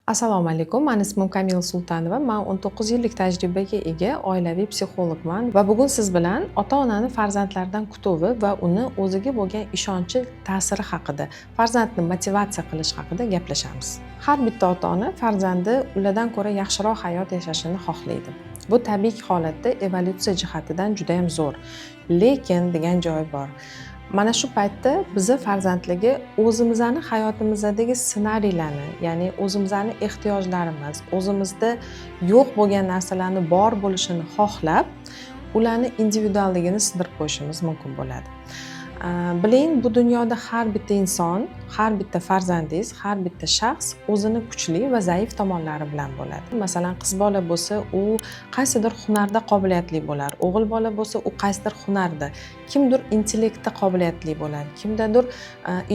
Assalomu alaykum, mani ismim Kamila Sultanova. Man 19 yillik tajribaga ega oilaviy psixologman va bugun siz bilan ota-onani farzandlaridan kutuvi va uni o'ziga bo'lgan ishonchi ta'siri haqida, farzandni motivatsiya qilish haqida gaplashamiz. Har bitta ota-ona farzandi ulardan ko'ra yaxshiroq hayot yashashini xohlaydi. Bu tabiiy holatda evolyutsiya jihatidan juda ham zo'r. Lekin degan joyi bor. Mana shu paytda biza farzandlarga o'zimizni hayotimizdagi ssenariylarni, ya'ni o'zimizni ehtiyojlarimiz, o'zimizda yo'q bo'lgan narsalarni bor bo'lishini xohlab, ularni individualligini sindirib qo'yishimiz mumkin bo'ladi. Biling, bu dunyoda har bitta inson, har bitta farzandingiz, har bitta shaxs o'zini kuchli va zaif tomonlari bilan bo'ladi. Masalan, qiz bola bo'lsa, u qaysidir hunarda qobiliyatli bo'lar, o'g'il bola bo'lsa, u qaysidir hunarda, kimdir intellektda qobiliyatli bo'ladi, kimdadir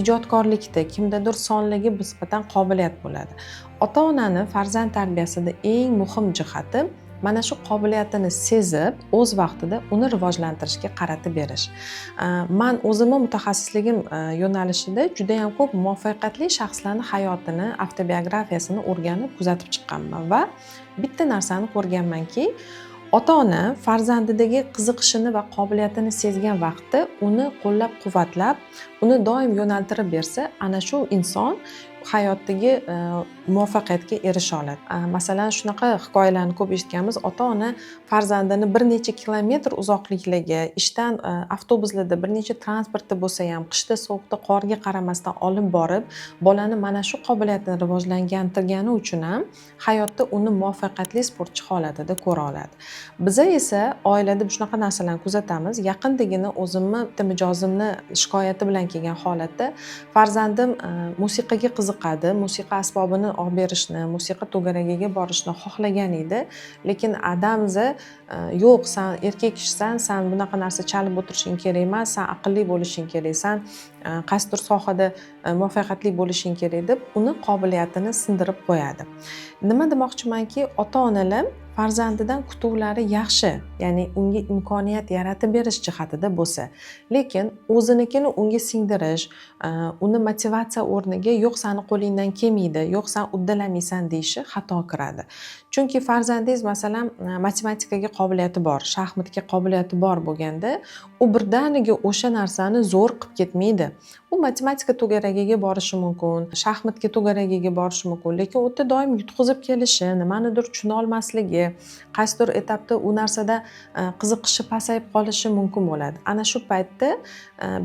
ijodkorlikda, kimdadir sonlarga nisbatan qobiliyat bo'ladi. Ota-onani farzand tarbiyasida eng muhim jihati mana shu qobiliyatini sezib, o'z vaqtida uni rivojlantirishga qaratib berish. Man o'zimni mutaxassisligim yo'nalishida judayam ko'p muvaffaqiyatli shaxslarni hayotini, avtobiografiyasini o'rganib, kuzatib chiqqanman va bitta narsani ko'rganmanki, ota-ona farzandidagi qiziqishini va qobiliyatini sezgan vaqtda uni qo'llab-quvvatlab, uni doim yo'naltirib bersa, ana shu inson hayotdagi muvaffaqiyatga erisha oladi. Masalan, shunaqa hikoyalarni ko'p eshitganmiz. Ota-ona farzandini bir necha kilometr uzoqliklarga ishdan avtobuslarda, bir necha transportda bo'lsa ham, qishda sovuqda qorga qaramasdan olib borib, bolani mana shu qobiliyatini rivojlantirgani uchun ham hayotda uni muvaffaqiyatli sportchi holatida ko'ra oladi. Biza esa oilada shunaqa narsalarni kuzatamiz. Yaqindagina o'zimni bitta mijozimni shikoyati bilan kelgan holatda farzandim musiqaga qiziqadi, musiqa asbobini olib berishni, musiqa to'garagiga borishni xohlagan edi. Lekin adamza yo'q, san erkak kishisan, san bunaqa narsa chalib o'tirishing kerak emas, san aqlli bo'lishing kerak, san qaysidir sohada muvaffaqiyatli bo'lishing kerak deb uni qobiliyatini sindirib qo'yadi. Nima demoqchimanki, ota-onalar farzandidan kutuvlari yaxshi, ya'ni unga imkoniyat yaratib berish jihatida bo'lsa, lekin o'zinikini unga singdirish, uni motivatsiya o'rniga yo'q, sani qo'lingdan kelmaydi, yo'q, san uddalamaysan deyishi xato kiradi. Chunki farzandingiz, masalan, matematikaga qobiliyati bor, shaxmatga qobiliyati bor bo'lganda, u birdaniga o'sha narsani zo'r qilib ketmaydi. U matematika to'garagiga borishi mumkin, shaxmatga to'garagiga borishi mumkin, lekin u yerda doim yutqizib kelishi, nimanidir tushuna olmasligi, qaysidir etapda u narsada qiziqishi pasayib qolishi mumkin bo'ladi. Ana shu paytda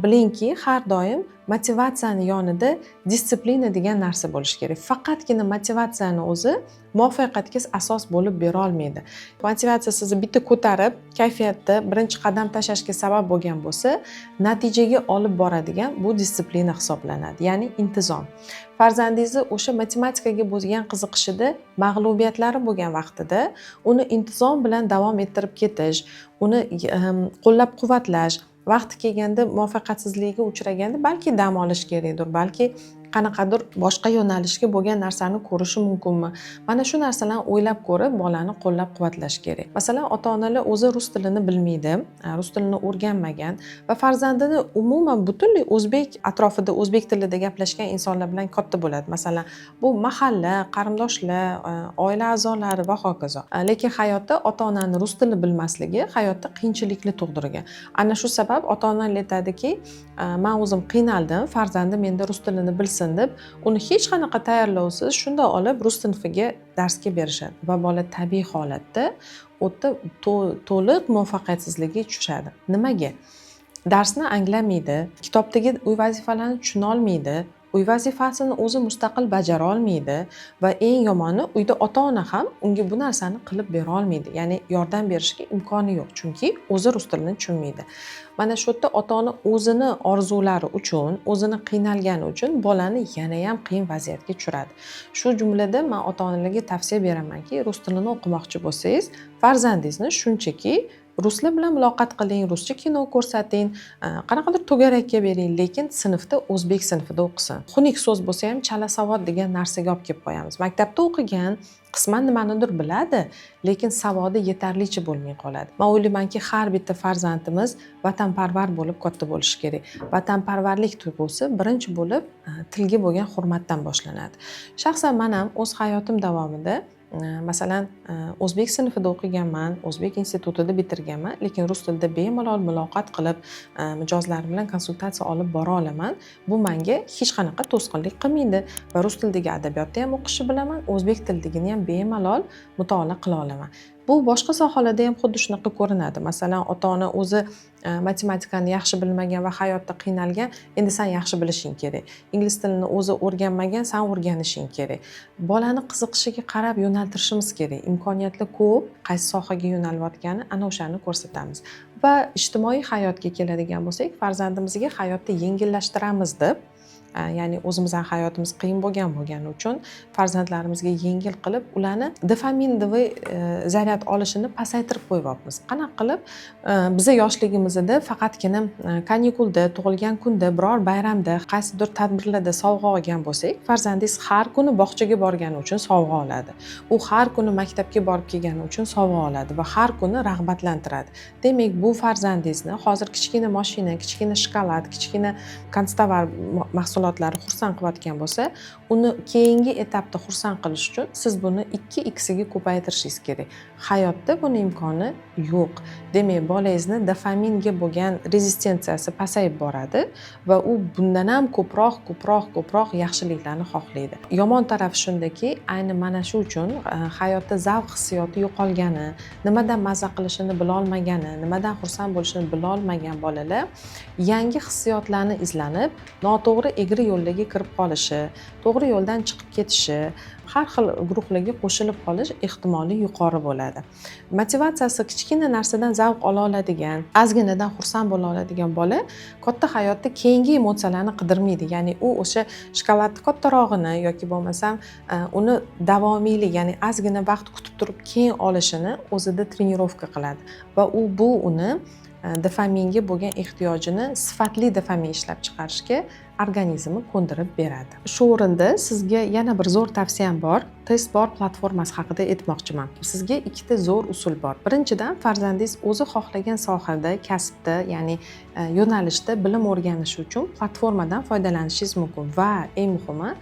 bilingki, har doim motivatsiyani yonida дисциплина degan narsa bo'lishi kerak. Faqatgina motivatsiyani o'zi muvaffaqiyatga asos bo'lib bera olmaydi. Motivatsiya sizni bitta ko'tarib, kayfiyatda birinchi qadam tashlashga sabab bo'lgan bo'lsa, natijaga olib boradigan bu дисциплина hisoblanadi, ya'ni intizom. Farzandingizni o'sha matematikaga bo'lgan qiziqishida mag'lubiyatlari bo'lgan vaqtida uni intizom bilan davom ettirib ketish, uni qo'llab-quvvatlash, vaqti kelganda muvaffaqiyatsizlikka uchraganda balki dam olish kerakdir, balki qanaqadir boshqa yo'nalishga bo'lgan narsani ko'rishi mumkinmi? Mana shu narsalarni o'ylab ko'rib, bolani qo'llab-quvvatlash kerak. Masalan, ota-onalar o'zi rus tilini bilmaydi, rus tilini o'rganmagan va farzandini umuman butunlay o'zbek atrofida, o'zbek tilida gaplashgan insonlar bilan katta bo'ladi. Masalan, bu mahalla, qarindoshlar, oila a'zolari va hokazo. Lekin hayotda ota-onani rus tili bilmasligi hayotda qiyinchilikni tug'dirgan. Ana shu sabab ota-onalar aytadiki, man o'zim qiynaldim, farzandim endi rus tilini bilsin deb, uni hech qanaqa tayyorlovsiz shundoq olib rus sinfiga darsga berishadi va bola tabiiy holatda u yerda to'liq muvaffaqiyatsizlikka tushadi. Nimaga? Darsni anglamaydi, kitobdagi uy vazifalarini tushuna olmaydi, uy vazifasini o'zi mustaqil bajara olmaydi va eng yomoni, uyda ota-ona ham unga bu narsani qilib bera olmaydi. Ya'ni yordam berishga imkoni yo'q, chunki o'zi rus tilini tushunmaydi. Mana shu yerda ota-ona o'zini orzulari uchun, o'zini qiynalgani uchun bolani yanayam qiyin vaziyatga tushiradi. Shu jumlada man ota-onalarga tavsiya beramanki, rus tilini o'qimoqchi bo'lsangiz, farzandingizni shunchaki Ruslar bilan muloqot qiling, ruscha kino ko'rsating, qanaqadir to'garakka bering, lekin sinfda o'zbek sinfida o'qisin. Xunuk so'z bo'lsa ham, chala savod degan narsaga olib kelib qo'yamiz. Maktabda o'qigan, qisman nimanidir biladi, lekin savodi yetarlicha bo'lmay qoladi. Man o'ylaymanki, har bitta farzandimiz vatanparvar bo'lib katta bo'lishi kerak. Vatanparvarlik tuyg'usi birinchi bo'lib tilga bo'lgan hurmatdan boshlanadi. Shaxsan man ham o'z hayotim davomida, masalan, o'zbek sinfida o'qiganman, o'zbek institutida bitirganman, lekin rus tilida bemalol muloqot qilib, mijozlarim bilan konsultatsiya olib bora olaman. Bu menga hech qanaqa to'sqinlik qilmaydi va rus tilidagi adabiyotni ham o'qishni bilaman, o'zbek tilidagini ham bemalol mutolaa qila olaman. Bu boshqa sohalarda ham xuddi shunaqa ko'rinadi. Masalan, ota ona o'zi matematikani yaxshi bilmagan va hayotda qiynalgan, endi san yaxshi bilishing kerak. Ingliz tilini o'zi o'rganmagan, san o'rganishing kerak. Bolani qiziqishiga qarab yo'naltirishimiz kerak. Imkoniyatlar ko'p, qaysi sohaga yo'nalayotgani, ana o'shani ko'rsatamiz. Va ijtimoiy hayotga keladigan bo'lsak, farzandimizga hayotda yengillashtiramiz deb, ya'ni o'zimizni hayotimiz qiyin bo'lgan bo'lgani uchun farzandlarimizga yengil qilib, ularni дофаминовый zaryad olishini pasaytirib qo'yyapmiz. Qanaqa qilib? Biza yoshligimizda faqatgina kanikulda, tug'ilgan kunda, biror bayramda, qaysidir tadbirlarda sovg'a olgan bo'lsak, farzandingiz har kuni bog'chaga borgani uchun sovg'a oladi. U har kuni maktabga borib kelgani uchun sovg'a oladi va har kuni rag'batlantiradi. Demak, bu farzandingizni hozir kichkina moshina, kichkina shokolad, kichkina konstovar mahsulotlari xursand qilayotgan bo'lsa, uni keyingi etapda xursand qilish uchun siz buni 2 iksiga ko'paytirishingiz kerak. Hayotda buni imkoni yo'q. Demak, bolangizni dofaminga bo'lgan rezistensiyasi pasayib boradi va u bundan ham ko'proq, ko'proq, ko'proq yaxshiliklarni xohlaydi. Yomon tarafi shundaki, ayni mana shu uchun hayotda zavq hissiyoti yo'qolgani, nimadan maza qilishini bilolmagani, nimadan xursand bo'lishini bilolmagan bolalar yangi hissiyotlarni izlanib, noto'g'ri, egri yo'llarga kirib qolishi, to'g'ri yo'ldan chiqib ketishi, har xil guruhlarga qo'shilib qolish ehtimoli yuqori bo'ladi. Motivatsiyasi kichkina narsadan zavq ola oladigan, ozginadan xursand bo'la oladigan bola katta hayotda keyingi emotsiyalarni qidirmaydi. Ya'ni u o'sha shokoladni kattarog'ini yoki bo'lmasam uni davomiylik, ya'ni ozgina vaqt kutib turib keyin olishini o'zida тренировка qiladi va bu uni dofaminga bo'lgan ehtiyojini sifatli dofamin ishlab chiqarishga organizmi ko'ndirib beradi. Shu o'rinda sizga yana bir zo'r tavsiyam bor. Test bor platformasi haqida aytmoqchiman. Sizga ikkita zo'r usul bor. Birinchidan, farzandingiz o'zi xohlagan sohada, kasbda, ya'ni yo'nalishda bilim o'rganishi uchun platformadan foydalanishingiz mumkin va eng muhimi,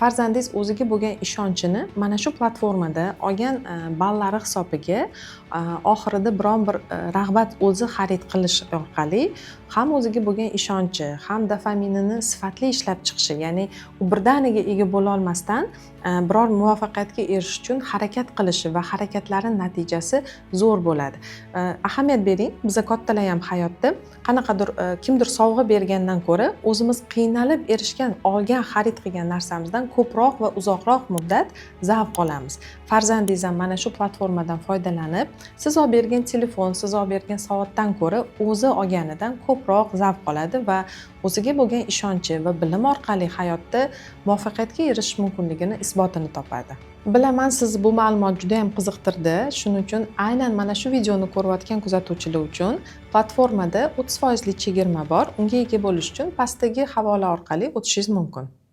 farzandingiz o'ziga bo'lgan ishonchini mana shu platformada olgan ballari hisobiga oxirida biron bir rag'bat o'zi xarid qilish orqali ham o'ziga bo'lgan ishonchi, ham dofaminini sifatli ishlab chiqishi, ya'ni u birdaniga ega bo'la olmasdan, biror muvaffaqiyatga erishish uchun harakat qilishi va harakatlari natijasi zo'r bo'ladi. Ahamiyat bering, biza kattalar ham hayotda qanaqadir kimdir sovg'a bergandan ko'ra o'zimiz qiynalib erishgan, olgan, xarid qilgan narsamizdan ko'proq va uzoqroq muddat zavq olamiz. Farzandingiz ham mana shu platformadan foydalanib, siz olib bergan telefon, siz olib bergan soatdan ko'ra o'zi olganidan ko'proq zavq oladi va o'ziga bo'lgan ishonchi va bilim orqali hayotda muvaffaqiyatga erishish mumkinligini isbotini topadi. Bilaman, sizni bu ma'lumot juda yam qiziqtirdi. Shuning uchun aynan mana shu videoni ko'rayotgan kuzatuvchilar uchun platformada 30 foizli chegirma bor. Unga ega bo'lish uchun pastdagi havola orqali o'tishingiz mumkin.